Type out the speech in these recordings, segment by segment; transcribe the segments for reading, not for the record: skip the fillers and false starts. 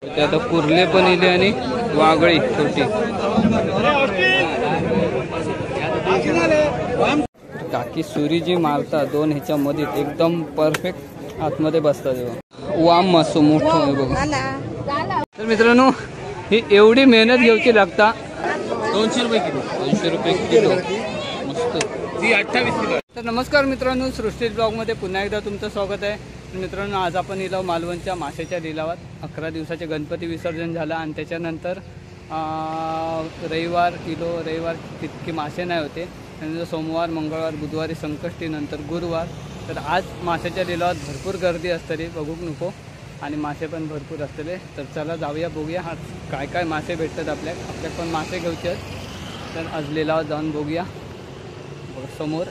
ते आता कुर्ले पण इले आणि वागळी छोटी. काकी सुरी जी मारता दोन ह्याच्यामध्ये एकदम परफेक्ट आतमध्ये बसतात. वाम मासो मोठं बघा. तर मित्रांनो ही एवढी मेहनत घेऊची लागता. 200 रुपये किलो. 200 रुपये किलो. मस्त. 28 किलो. तर नमस्कार मित्रांनो, सृष्टी ब्लॉगमध्ये पुन्हा एकदा तुमचं स्वागत आहे. मित्रांनो आज आपण लिलाव मालवणच्या माशाच्या लिलावात 11 दिवसाचे गणपती विसर्जन झालं आणि त्याच्यानंतर रविवार किलो रविवार तितके मासे नाही होते. त्यानंतर सोमवार मंगळवार बुधवारी संकष्टी नंतर गुरुवार. तर आज माशाच्या लिलावात भरपूर गर्दी असतली, बघू नको, आणि मासे पण भरपूर असतले. तर चला जाऊया बघूया आज काय काय मासे भेटतात आपल्या. आपल्या पण मासे घ्यायचे आहेत, तर आज लिलावात जाऊन बघूया. समोर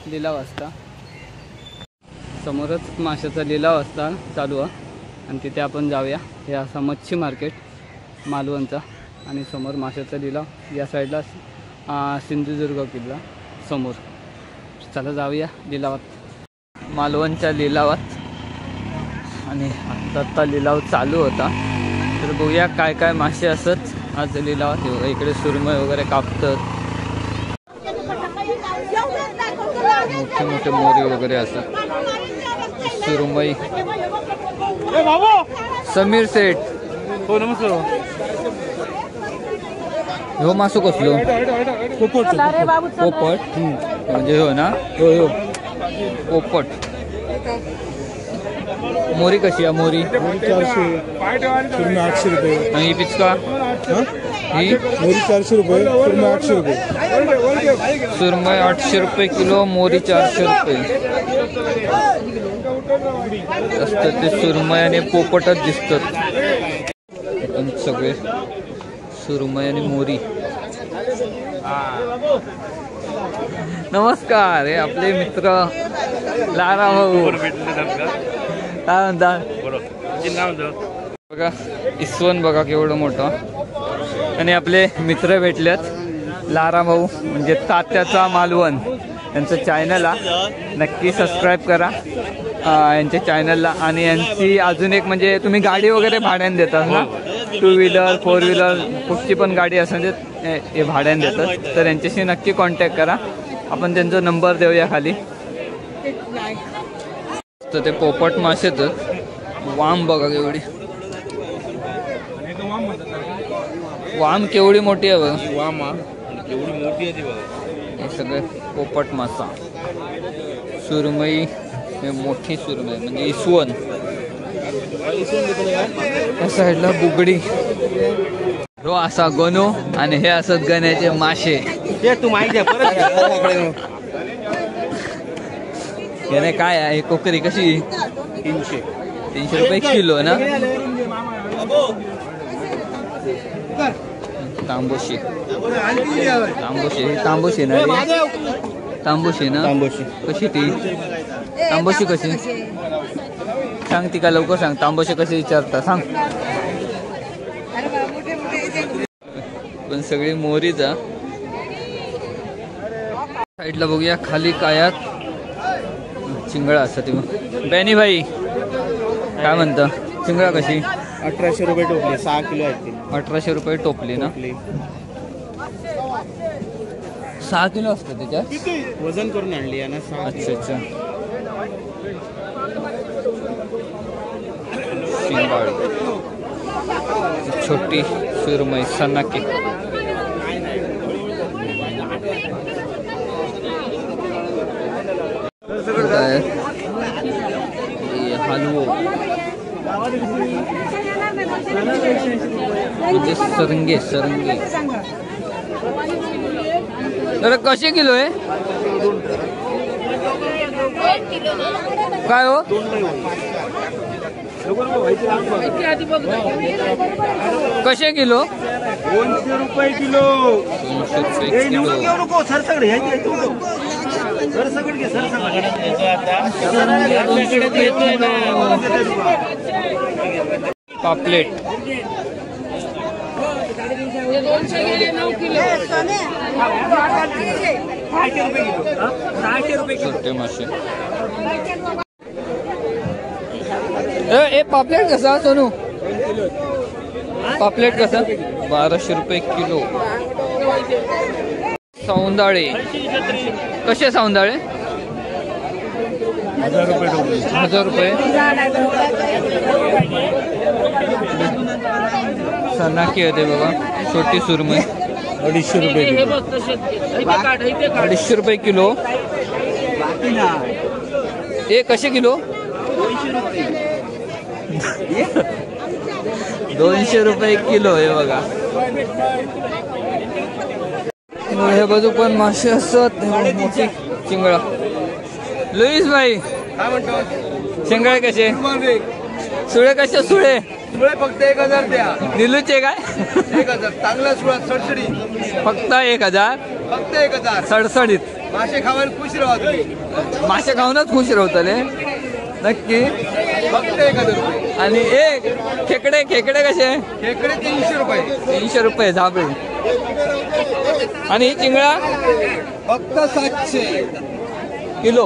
लिलाव असता, समोरच माशाचा लिलाव असता चालू आहे आणि तिथे आपण जाऊया. हे असा मच्छी मार्केट मालवणचा आणि समोर माशाचा लिलाव, या साईडला सिंधुदुर्ग किल्ला समोर. चला जाऊया लिलावात, मालवणच्या लिलावात. आणि आत्ता आत्ता लिलाव चालू होता, तर बघूया काय काय मासे असत आज लिलावात. इकडे सुरमई वगैरे कापतात, मोठे मोठे मोरी वगैरे असत, सुरमई. समीर सेठ, हो नमस्कार. हो मासो कसलो? पोपट. पोपट म्हणजे हो ना, हो पोपट. मोरी कशी आहे? मोरी 400, सुरमई 800 रुपये. आणि पिचका? ही मोरी 400 रुपये, सुरमई 800 रुपये. सुरमई 800 रुपये किलो, मोरी 400 रुपये. असतात ते सुरमई आणि पोपटच दिसतात पण सगळे, सुरमई आणि मोरी. नमस्कार, हे आपले मित्र लारा भाऊ. काय म्हणता? बघा इसवण बघा केवढं मोठं. आणि आपले मित्र भेटलेत लारा भाऊ म्हणजे तात्याचा मालवण, यांचं चॅनलला नक्की सबस्क्राईब करा यांच्या चॅनलला. आणि यांची अजून एक म्हणजे तुम्ही गाडी वगैरे भाड्याने देतात ना, टू व्हीलर फोर व्हीलर कुठची पण गाडी असेल ते भाड्याने देतात. तर यांच्याशी नक्की कॉन्टॅक्ट करा, आपण त्यांचा नंबर देऊया खाली. तर ते पोपट मासेच. वाम बघा केवढी, वाम केवढी मोठी आहे बघा. वाम केवढी मोठी आहे ती बघा. हे सगळे पोपट मासा, सुरमई, हे मोठी सुरमई म्हणजे इसवण. या साईडला बुगडी, हो असा गणू, आणि हे असत गण्याचे मासे. तू माहिती आहे याने काय आहे? कोकरी कशी? 300 रुपये किलो ना. तांबोशी, तांबोशी, तांबोशी ना, तांबोशी ना. कशी ती तांबोशी? कशी सांग ती का लवकर सांग, तांबोशी कशी विचारता सांग. पण सगळी मोरीच. साईडला बघूया खाली कायात चिंगळा असतात. बॅनी भाई काय म्हणता, चिंगळा कशी? 1800 रुपये टोपली, 6 किलो आहे. 1800 रुपये टोपली ना, 6 किलो असतं त्याच्यात. वजन करून आणली ना. अच्छा अच्छा. शिंगाळ, छोटी सुरमई, सनाकी. हलवो म्हणजे सरंगे, सरंगे. तर कसे किलो आहे काय हो? कसे किलो? 200 रुपये किलो. 200 रुपये किलो. पापलेट 600 मासे. ए पापलेट कसा सोनू? पापलेट कसं? 1200 रुपये किलो. सौंदाळे कसे? सौंदाळे 1000 रुपये. 1000 रुपये. सनाकी आहे ते बघा, छोटी सुरमई 250 रुपये. 250 रुपये किलो. हे कसे किलो? 200 रुपये किलो. हे बघा, हे बाजू पण मासे असतात मोठी चिंगळा. लुईस भाई, शेंगाळे कसे? सुळे कसे? सुळे सुळे फक्त 1000 द्या. निलूचे काय? 1000. चांगला सुळा सडसडीत. फक्त 1000. फक्त 1000 सडसडीत. मासे खावायला खुश राहा तुम्ही. मासे खाऊनच खुश राहतले नक्की. फक्त 1000 रुपये. आणि एक खेकडे, खेकडे कसे? खेकडे 300 रुपये. 300 रुपये झाबळे. आणि ही चिंगळा फक्त 700 किलो.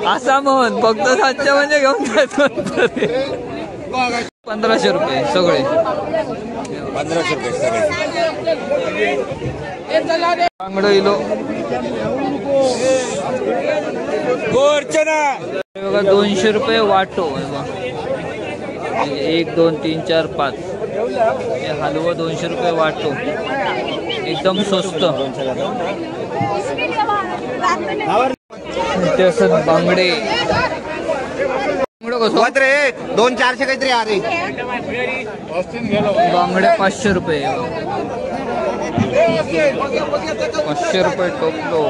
असा म्हण फक्त 700 म्हणजे घेऊन जायचं. 1500 रुपये सगळे. 1500 रुपये सगळे. बांगडो इलो बघा 200 रुपये वाटो. 1 2 3 4 5. हे हलवा 200 रुपये वाटो, एकदम स्वस्त. ते असत बांगडे. 2 400 काहीतरी. अरे बांगडे 500 रुपये. 500 रुपये टोपलो.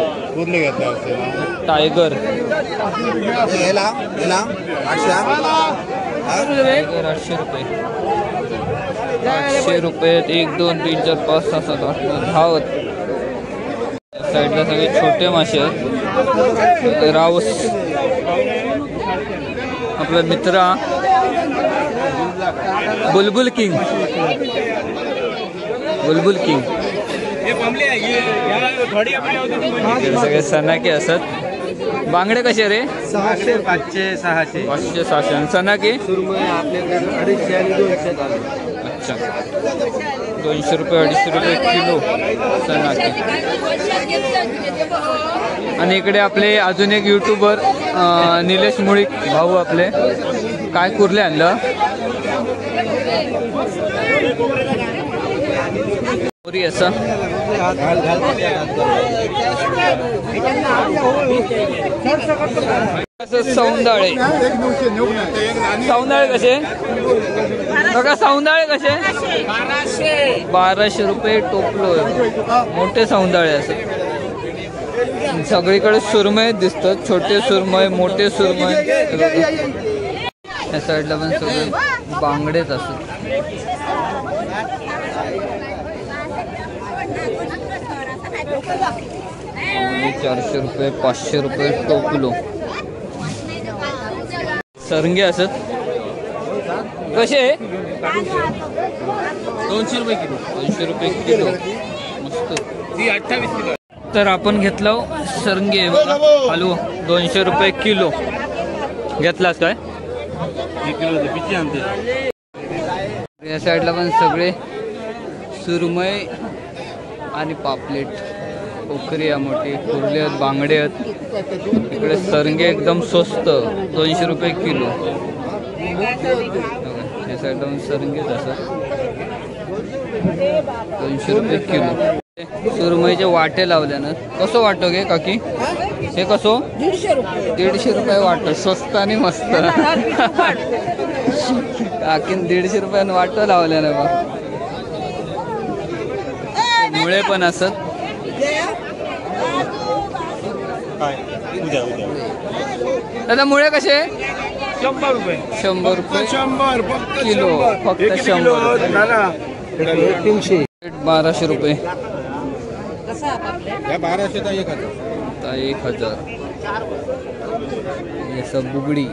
टायगर टायगर 800 रुपये. 800 रुपये. 1 2 3 4 5 6 7 8 9 10. साईडला सगळे छोटे मासे आहेत. रावस आपला मित्र बुलबुल किंग. बुलबुल किंग. सगळे सनाके असत. बांगडे कसे रे? 600 500 600 500 600. आणि सनाके? सुरमई आपल्याकडे 250 आणि 200. अच्छा, 200 रुपये 250 रुपये किलो सनाके. आणि इकडे आपले अजून एक युट्यूबर निलेश मुळीक भाऊ आपले. काय कुर्ले आणलं? मोरी असं सौंदाळे. सौंदाळे कसे बघा? सौंदाळे कसे? 1200 रुपये टोपलो. मोठे सौंदाळे असे. सगळीकडे सुरमई दिसतात, छोटे सुरमई, मोठे सुरमई. या साईडला पण सगळे बांगडेच असत. 400 रुपये 500 रुपये टोपलो. सरंगे असत कसे? 200 रुपये किलो. 200 रुपये किलो. मस्त. 28 किलो. तर आपण घेतलं सरंगे आलू 200 रुपये किलो. घेतलास काय? या साईडला पण सगळे सुरमई आणि पापलेट, कोकरी आहे मोठी, कुर्ले आहेत, बांगडे आहेत. इकडे सरंगे एकदम स्वस्त 200 रुपये किलो. या साईडला पण सरंगेच असं 200 रुपये किलो. सुरमईचे वाटे लावले ना. कसं वाटो गे काकी? हे कसो? 150 रुपये वाटो. स्वस्त आणि मस्त. काकीन 150 रुपयानं वाटो लावले ना. बघ मुळे पण असत. दादा मुळे कसे? 100 रुपये. 100 रुपये 100 किलो. फक्त 100 रुपये. 300. 1200 रुपये. 1200 1000. 1000. हे सब बुगडी.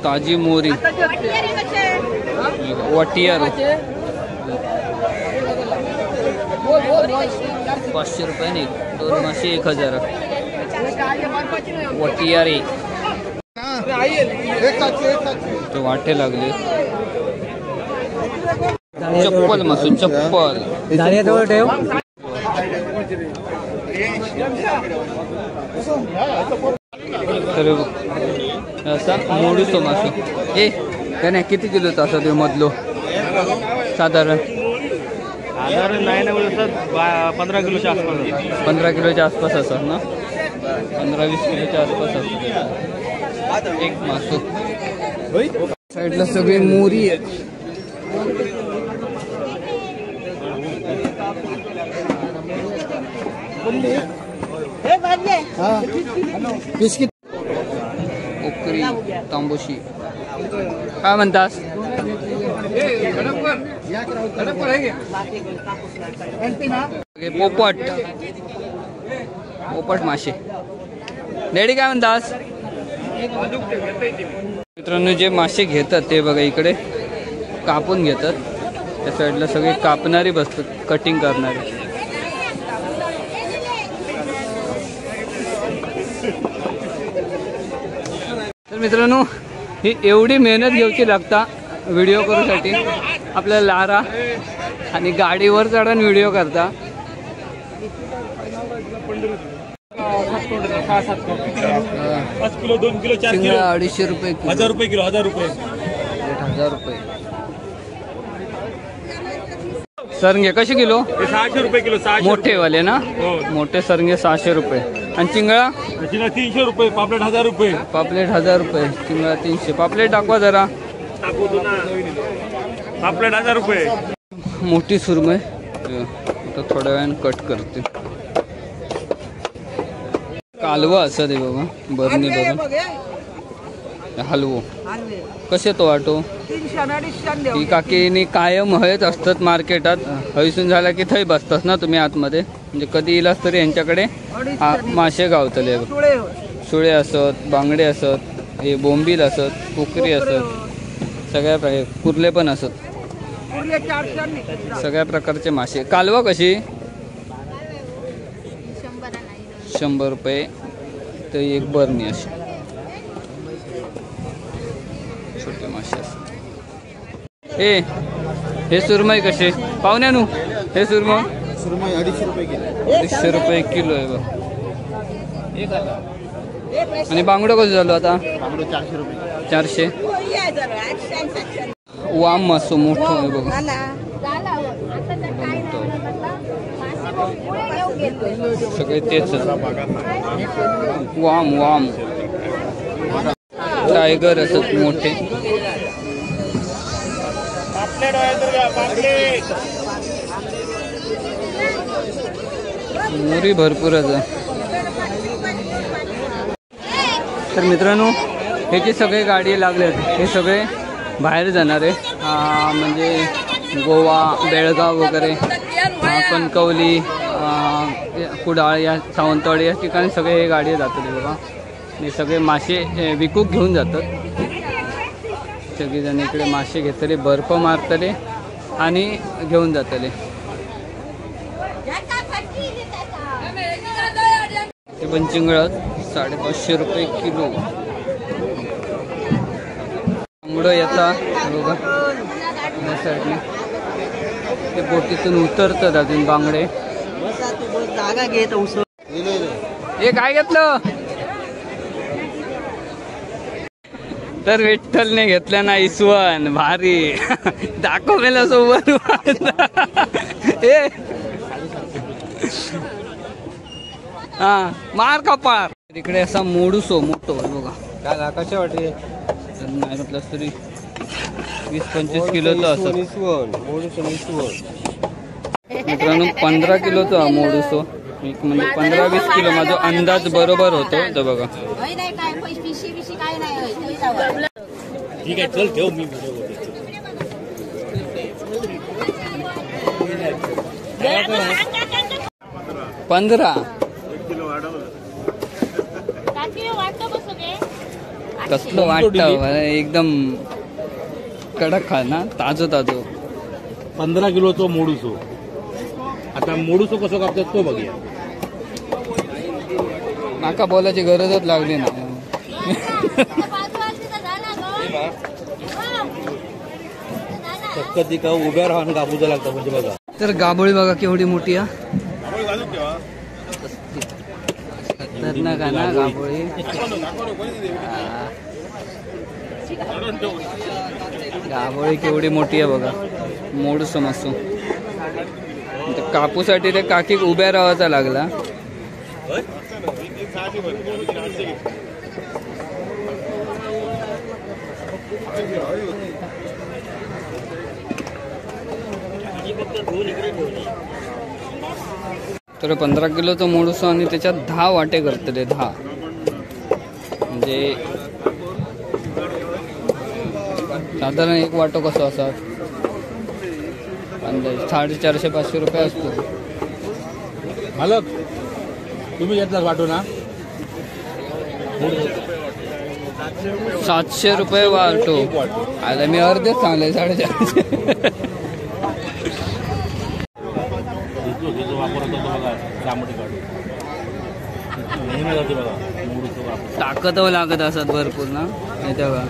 ताजी मोरी वाटियार. 500 रुपये एक, दोन मासे 1000। वटियारी तो वाटे लागले। चप्पल मासू चप्पल तर असा मोडूसो मासू। ए काय किती किलोचा असा तो मधलो साधारण? साधारण नाही ना 15 किलोच्या आसपास। 15 किलोच्या आसपास असतात ना, 15-20 किलोच्या आसपास असतात एक मासू। साईडला सगळी मोरी आहे। ओकरी तांबोशी काय म्हणतास? पोपट पोपट मासे। डॅडी काय म्हणतास? मित्रांनो जे मासे घेतात ते बघा इकडे कापून घेतात। त्या साईडला सगळे कापणारी बसतात, कटिंग करणारे। तर मित्रांनो ही एवढी मेहनत घ्यायची लागता व्हिडिओ करूसाठी। आपल्याला लारा आणि गाडीवर चढून व्हिडिओ करता। 5 किलो 2 किलो 4 किलो 250 रुपये किलो, 1000 रुपये किलो, 1000 रुपये, 1000 रुपये। सरंगे कसे किलो? 600 रुपये किलो। मोठे वाले ना, मोठे सरंगे 600 रुपये। आणि चिंगळा? चिंगळा 300 रुपये, पापलेट 1000 रुपये। पापलेट 1000 रुपये, चिंगळा 300। पापलेट दाखवा जरा। पापलेट 1000 रुपये। मोठी सुरमई आता थोड्या वेळाने कट करते। कालवा असं ते बाबा बरणी बघा। हलवो कसे तो वाटो? ही काकीनी कायम हयच असतात मार्केटात। हयसून झाला की थंय बसतात ना तुम्ही आतमध्ये, म्हणजे कधी इलास तरी यांच्याकडे मासे गावतले। सुळे असत, बांगडे असत, हे बोंबील असत, कोकरी असत, सगळ्या प्रकार, कुर्ले पण असत, सगळ्या प्रकारचे मासे। कालवा कशी? 100 रुपये तर एक बरणी अशी छोटे मासे असतात। ए हे सुरमई कसे पाहुण्यानू? हे सुरमई सुरमई 250 रुपये किलो। 250 रुपये किलो आहे बघ। आणि बांगडो कसं झालं आता? बांगडो 400 रुपये। 400। वाम मासो मोठं आहे बघ। सगळे तेच वाम वाम टायगर असत मोठे। मोरी भरपूर आहे। तर मित्रांनो हे जे सगळे गाडी लागले आहेत हे सगळे बाहेर जाणार आहे, म्हणजे गोवा, बेळगाव वगैरे, कणकवली, कुडाळ या सावंतवाडी या ठिकाणी सगळे हे गाडी जातात बघा। हे सगळे मासे विकूक घेऊन जातात। सगळेजण इकडे मासे घेतले, बर्फ मारतले आणि घेऊन जातले। ते पण चिंगळत 550 रुपये किलो। बांगडो येता बघा या साईडने, ते बोटीतून उतरतात अजून बांगडे। हे काय घेतलं? तर विठ्ठलने घेतलं ना इसवण, भारी दाखव मेला सोबत। ए हा मार कपाळ। तिकडे असा मोडूसो मोठो बघा। काय कसे वाटते? नाही म्हटलं तरी 20-25 किलोचा असं। मित्रांनो 15 किलोचा मोडूसो, म्हणजे 15-20 किलो माझा अंदाज बरोबर होतो। तर बघा ठीक आहे, चल ठेव मी। 15 कसलं वाटतं एकदम कडक खा ना, ताजो ताजो। 15 किलोचो मोडूसो। आता मोडूसो कसो कापतात तो बघूया. माका बोलायची गरजच लागली ना. चक्क तिका उभ्या राहून कापूचा लागता म्हणजे बघा. तर गाबोळी बघा केवढी मोठी आहे, खतरनाक आहे ना गाबोळी. गाबोळी केवढी मोठी आहे बघा. मोडूसो मस्त कापूसाठी ते काकी उभ्या राहायचा लागला. तर 15 किलोचा मोडूसो आणि त्याच्यात 10 वाटे करतले. 10 म्हणजे साधारण एक वाटो कसो असा अंदाज 450-500 रुपये असतो. मालक तुम्ही घेतला वाटो ना? 700 रुपये वाटो. आता मी अर्धेच सांगले 450. ताकद लागत असत भरपूर ना तेव्हा.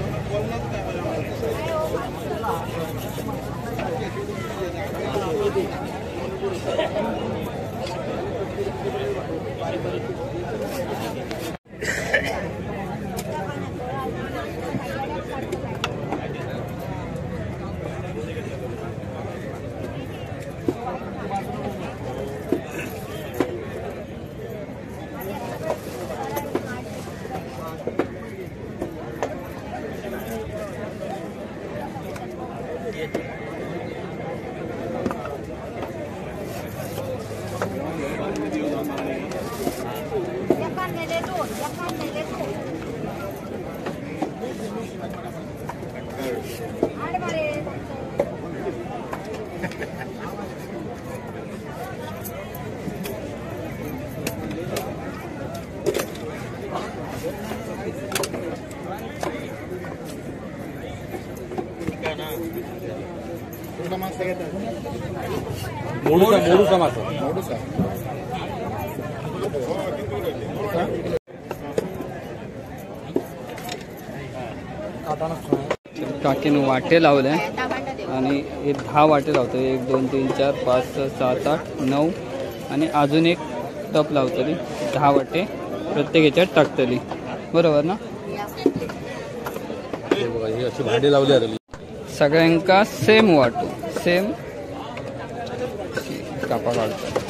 मोडूसा मोडूसा मासा. मोडूसा काकीने वाटे लावले आणि हे 10 वाटे लावतो. 1 2 3 4 5 6 7 8 9 आणि अजून एक टप लावतली. 10 वाटे प्रत्येक ह्याच्यात टाकतली, बरोबर ना? अशी भांडी लावली सगळ्यांका सेम वाटो, सेम कापा काढतो.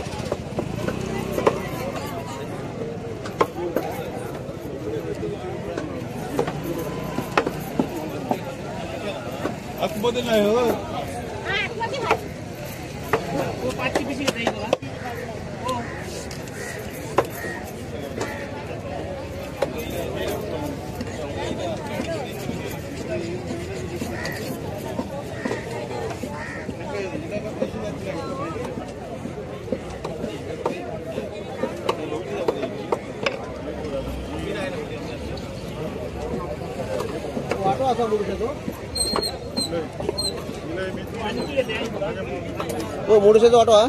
हो मोडूशाचा ऑटो हा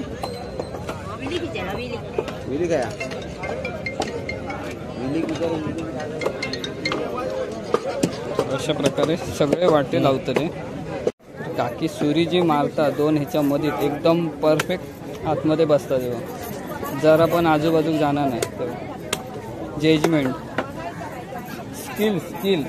विली काय अशा प्रकारे सगळे वाटे लावतले. काकी सुरी जी मारता दोन ह्याच्यामध्ये एकदम परफेक्ट आतमध्ये बसता तेव्हा जरा पण आजूबाजू जाणार नाही. तेव्हा जजमेंट स्किल स्किल.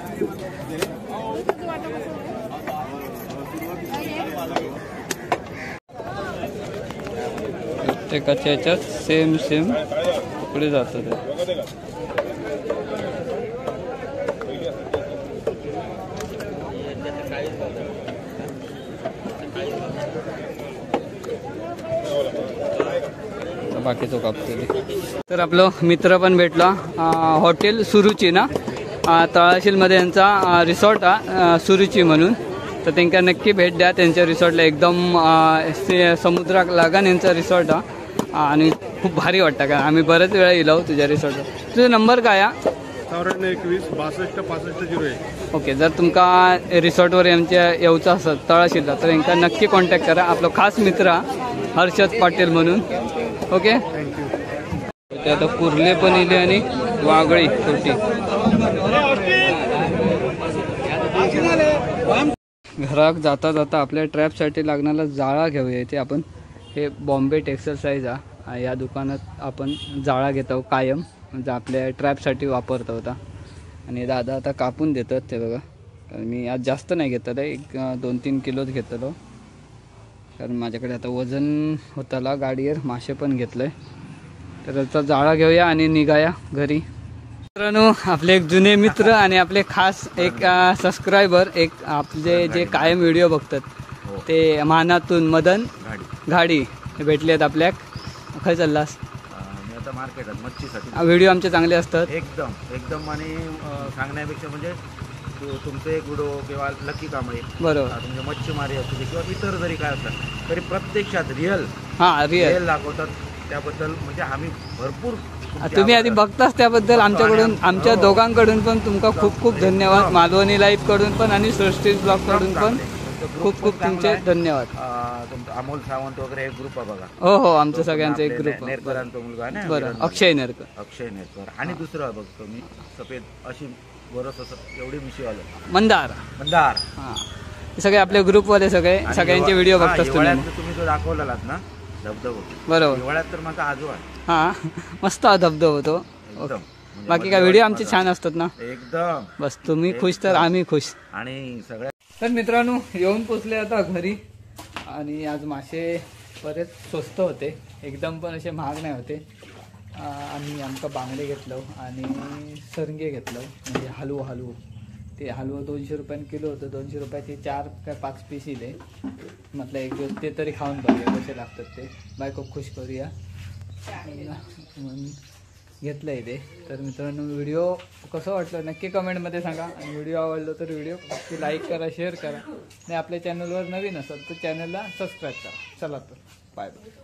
प्रत्येकाच्या ह्याच्यात सेम सेम तुकडे जातात. बाकीचो कापतले. तर आपलं मित्र पण भेटला. हॉटेल सुरुची ना तळाशीलमध्ये यांचा रिसॉर्ट हा सुरुची म्हणून, तर त्यांना नक्की भेट द्या. त्यांच्या रिसॉर्टला एकदम समुद्राक लागून यांचा रिसॉर्ट हा आणि खूप भारी वाटतं का. आम्ही बऱ्याच वेळा येलो तुझ्या रिसॉर्टला. तुझा नंबर काय हा? 94 21 62 65 01. ओके, जर तुमका रिसॉर्टवर यांच्या येवचं असत तळाशीलला तर यांका नक्की कॉन्टॅक्ट करा. आपलो खास मित्र हा. हर्षद पाटील म्हणून. ओके, ते आता कुर्ले पण इले आणि वागळी छोटी. घरात जाता जाता आपल्या ट्रॅपसाठी लागणारा जाळा घेऊया. इथे आपण हे बॉम्बे टेक्सटाईल साईज हा या दुकानात आपण जाळा घेतो कायम, म्हणजे आपल्या ट्रॅपसाठी वापरतो होता. आणि दादा आता कापून देतात ते बघा, कारण मी आज जास्त नाही घेतलं, एक 2-3 किलोच घेतलो, कारण माझ्याकडे आता वजन होताला गाडीवर, मासे पण घेतलं आहे. तर आता जाळा घेऊया आणि निघाया घरी. मित्रांनो, आपले एक जुने मित्र आणि आपले खास एक सबस्क्रायबर, एक आपले जे कायम व्हिडिओ बघतात ते मानातून मदन घाडी भेटले आहेत आपल्या. खय चाललास? मी आता मार्केटात मच्छीसाठी. व्हिडिओ आमचे चांगले असतात एकदम एकदम, आणि सांगण्यापेक्षा म्हणजे तुमचं एक व्हिडिओ किंवा लकी कांबळे, बरोबर, तुमचे मच्छीमारी असू दे किंवा इतर जरी काय असलं तरी प्रत्यक्षात रिअल, हां रिअल दाखवतात. त्याबद्दल म्हणजे आम्ही भरपूर, तुम्ही आधी बघताच, त्याबद्दल आमच्याकडून, आमच्या दोघांकडून पण तुमका खूप खूप धन्यवाद. मालवणी लाईफ कडून पण आणि सृष्टी ब्लॉग कडून पण खूप खूप तुमचे धन्यवाद. तुमचं अमोल सावंत वगैरे एक ग्रुप आहे बघा. हो हो, आमचं सगळ्यांचं एक ग्रुप, नेरकरांचा मुलगा ना, बरं, अक्षय नेरकर. अक्षय नेरकर. आणि दुसरं बघतो मी सफेद अशी बरंच असं एवढी मिशी वालं, मंदार. मंदार. हां, सगळे आपले ग्रुपवाले सगळे, सगळ्यांचे व्हिडिओ बघतास तुम्ही. तुम्ही जो दाखवलात ना धबधबो, बरोबर, हिवाळ्यात तर माझा आजोबा, हां मस्त धबधबो होतो. बाकी काय व्हिडिओ आमचे छान असतात ना एकदम. बस तुम्ही खुश तर आम्ही खुश. आणि सगळ्या तर मित्रांनो, येऊन पोचले आता घरी. आणि आज मासे बरेच स्वस्त होते एकदम, पण असे महाग नाही होते. आम्ही आमका बांगडे घेतलं आणि सरंगे घेतलं, म्हणजे हलवं. हलवं ते हलवं 200 रुपयाने किलो होतं. 200 रुपयाचे 4 काय 5 पीस इले. म्हटलं एक दिवस ते तरी खाऊन बघूया कसे लागतात ते, बायको खुश करूया म्हणून घेतलं आहे ते. तर मित्रांनो, व्हिडिओ कसं वाटलं नक्की कमेंटमध्ये सांगा. आणि व्हिडिओ आवडलो तर व्हिडिओ नक्की लाईक करा, शेअर करा, आणि आपल्या चॅनलवर नवीन असाल तर चॅनलला सबस्क्राईब करा. चला तर बाय बाय.